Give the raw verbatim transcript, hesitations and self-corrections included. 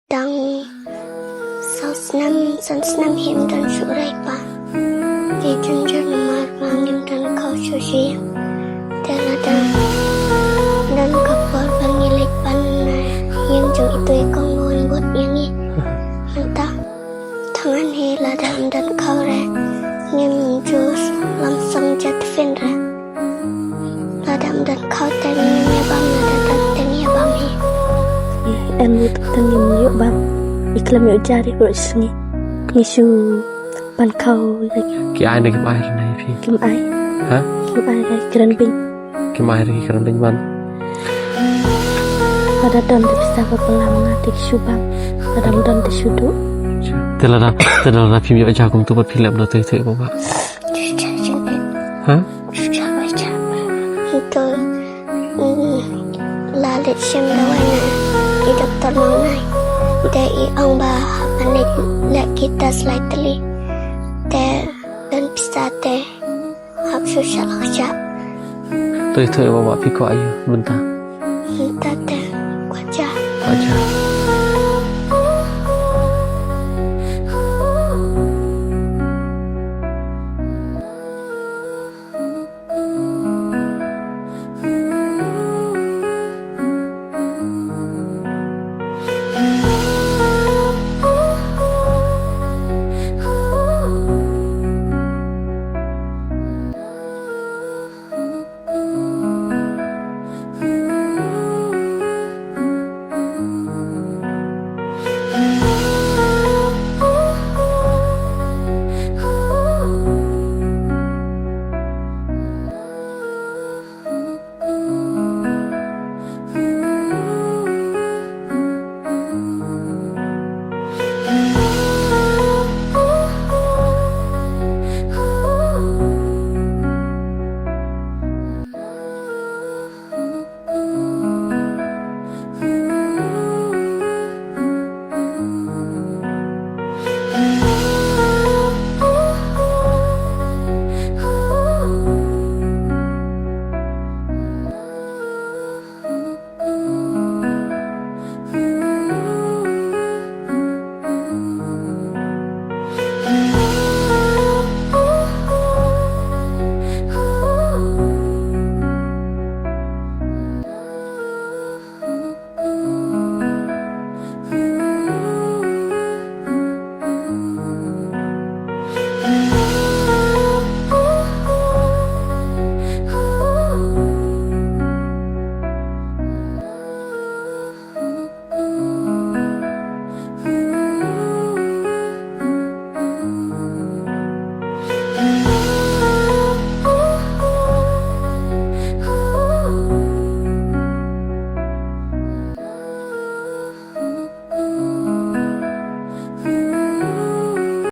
Tang saw snem, san snem hi ym don shuh re pa. Ngi jynjar namar ba ngim don khaw shuh shuh. Te lada don ka por ba ngi leit pan na ïing jong itu i kong ba wan bud ïa ngi. Mynta tang ngan hi lada ym don khaw re ngim ju lam song jat fin re. Lada ym don khaw te ngin ïa bam, lada don te ngin ïa bam hi. Em, ngi tang ngin ïoh bam. I khlem ïoh jari bro sngi. Ngi shu pan khaw lagi. Ki ai ne kim ai re na phi? Kim ai. Ha? Kim ai re kren bing. Kim ai re kren bing ban. Lada don te pisa ba pala ma nga te shu bam. Lada ym don te shu duh. Te lada, te lada phim ïoh ja kumtu pat phi lem da te te ba ba. Ha? Ito, mm, la leit shim dawai na i doktor Mawnai. Te i ong ba hap ban leit leh ki test lai tylli. Te don pisa te hap shu shah la shah. Toi toi ba ba phi kwah aïu mynta? Mynta te kwah ja. Kwah ja.